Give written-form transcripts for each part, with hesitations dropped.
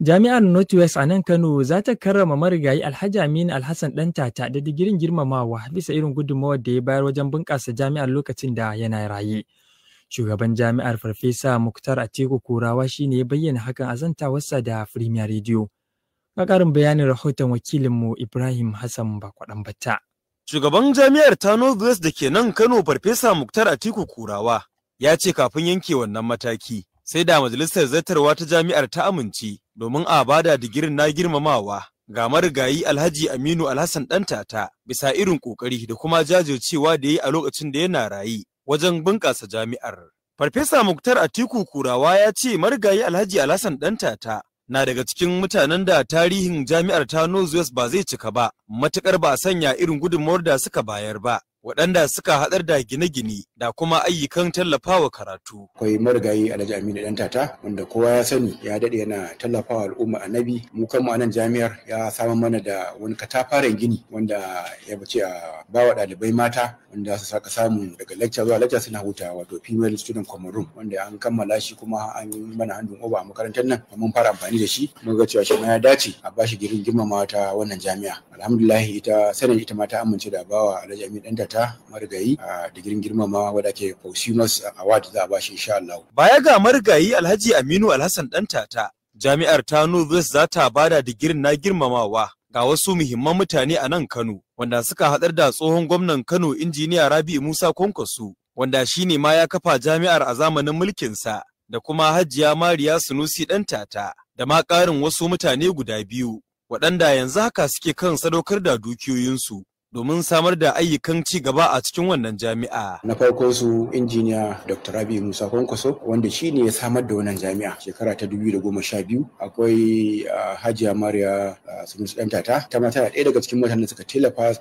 Jami'ar Northwest a nan Kano za ta karrama marigayi Alhaji Aminu Alhassan Ɗantata da digirin girmamawa bisa irin gudunmawar da ya bayar wajen bunƙasa jami'ar lokacin da yana raye. Shugaban jami'ar Farfesa Muktar Atiku Kurawa shine ya bayyana hakan a zantawarsa da Premier Radio. Ga ƙarin bayanin rahoton wakilinmu Ibrahim Hassan Bakwaɗan Batta. Shugaban jami'ar ta Northwest da ke nan Kano, Farfesa Muktar Atiku Kurawa, ya ce kafin yanke wannan mataki sai da majalisar zartarwa ta jami'ar ta amince domin a bada digirin na girmamawa ga marigayi Alhaji Aminu Alhassan Ɗantata bisa irin ƙoƙari da kuma jajircewa da ya yi a lokacin da yana raye wajen bunƙasa jami'ar. Farfesa Muktar Atiku Kurawa ya ce marigayi Alhaji Alhassan Ɗantata na daga cikin mutanen da tarihin jami'ar ta Northwest ba zai cika ba, matuƙar ba a sanya irin gudunmawar da suka bayar ba, waɗanda suka haɗar da gine-gine da kuma ayyukan tallafawa karatu. Akwai marigayi Alhaji Aminu Ɗantata, wanda kowa ya sani ya daɗe yana tallafawa al'umma Annabi. Mu kanmu a nan jami'ar ya samar mana da wani katafaren gini wanda ya bace a bawa ɗalibai mata wanda su saka samu daga lecture zuwa lecture suna hutawa, wato female student common room, wanda an kammala shi kuma an mana handing over a makarantar nan. Mun fara amfani da shi, mun ga cewa shi ma ya dace a bashi girin girmamawa ta wannan jami'a. Alhamdulillah, ita sanin ita ma ta amince da bawa Alhaji Aminu Ɗantata marigayi a digirin girmama wadda ake posthumous award za a bashi, insha Allah. Baya ga marigayi Alhaji Aminu Alhassan Ɗantata, jami'ar ta Northwest za ta bada digirin na girmamawa ga wasu muhimman mutane a nan Kano, wanda suka haɗar da tsohon gwamnan Kano, Injiniya Rabi'u Musa Kwankwaso, wanda shi ne ma ya kafa jami'ar a zamanin mulkinsa, da kuma Hajiya Mariya Sunusi Ɗantata, da ma ƙarin wasu mutane guda biyu, waɗanda yanzu haka suke kan sadaukar da dukiyoyinsu domin samar da ayyukan ci gaba a cikin wannan jami'a. Na farko su Injiniya Dr. Rabi Musa Kwankwaso, wanda shi ne ya samar da wannan jami'a shekara ta 2012. Akwai Hajiya Mariya Sunusi Ɗantata, ta ma tana ɗaya daga cikin mutanen da suka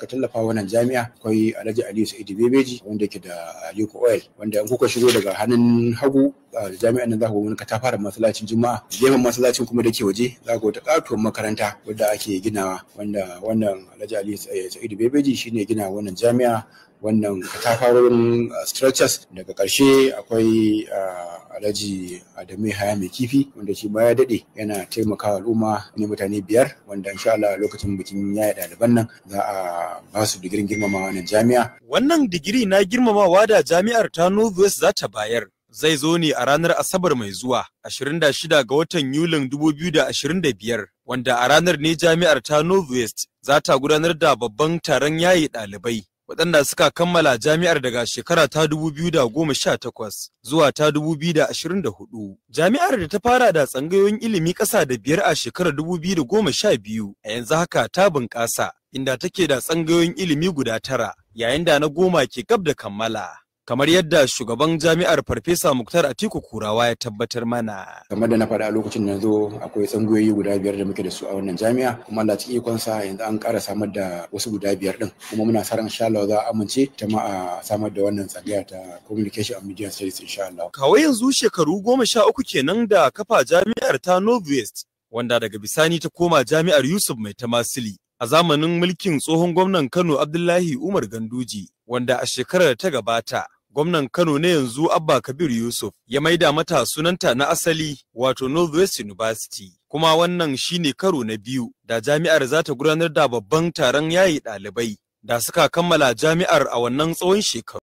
tallafa wannan jami'a. Akwai Alhaji Aliyu Sa'idu Bebeji, wanda yake da Aliko Oil, wanda in kuka shigo daga hannun hagu jami'an nan za ku ga wani katafaren masallacin Juma'a. Gefen masallacin kuma da ke waje za ku ga wata katuwar makaranta wadda ake ginawa, wanda wannan Alhaji Aliyu Sa'idu Bebeji shine gina wannan jami'a, wannan katafarin structures. Daga ƙarshe akwai Alhaji Adamu Haya Mai Kifi, wanda shi ma ya daɗe yana taimakawa al'umma. Ne mutane biyar wanda insha Allah lokacin bikin yaya ɗaliban nan za a ba su digirin girmama wannan jami'a. Wannan digiri na girmamawa da jami'ar ta Northwest za ta bayar zai zo ne a ranar Asabar mai zuwa, 26 ga watan Yulin 2025, wanda a ranar ne jami'ar ta Northwest za ta gudanar da babban taron yaye ɗalibai waɗanda suka kammala jami'ar daga shekara ta 2018 zuwa ta 2024. Jami'ar da ta fara da tsangayoyin ilimi ƙasa da biyar a shekarar 2012, a yanzu haka ta bunƙasa inda take da tsangayoyin ilimi guda tara, yayin da na 10 ke gab da kammala, kamar yadda shugaban jami'ar, Farfesa Muktar Atiku Kurawa, ya tabbatar mana. Kamar da na faɗa a lokacin da zo, akwai tsangayoyi guda biyar da muke da su a wannan jami'a, kuma Allah cikin ikonsa yanzu an ƙara samar da wasu guda biyar ɗin, kuma muna sa ran insha Allah za a amince ta ma a samar da wannan tsangaya ta Communication and Media Studies, insha Allah. Kawai yanzu shekaru 13 kenan da kafa jami'ar ta Northwest, wanda daga bisani ta koma Jami'ar Yusuf Maitama Sule a zamanin mulkin tsohon gwamnan Kano Abdullahi Umar Ganduje, wanda a shekarar da ta gabata gwamnan Kano na yanzu Abba Kabir Yusuf ya maida mata sunanta na asali, wato Northwest University. Kuma wannan shine karo na biyu da jami'ar za ta gudanar da babban taron yayi ɗalibai da suka kammala jami'ar a wannan tsawon shekaru.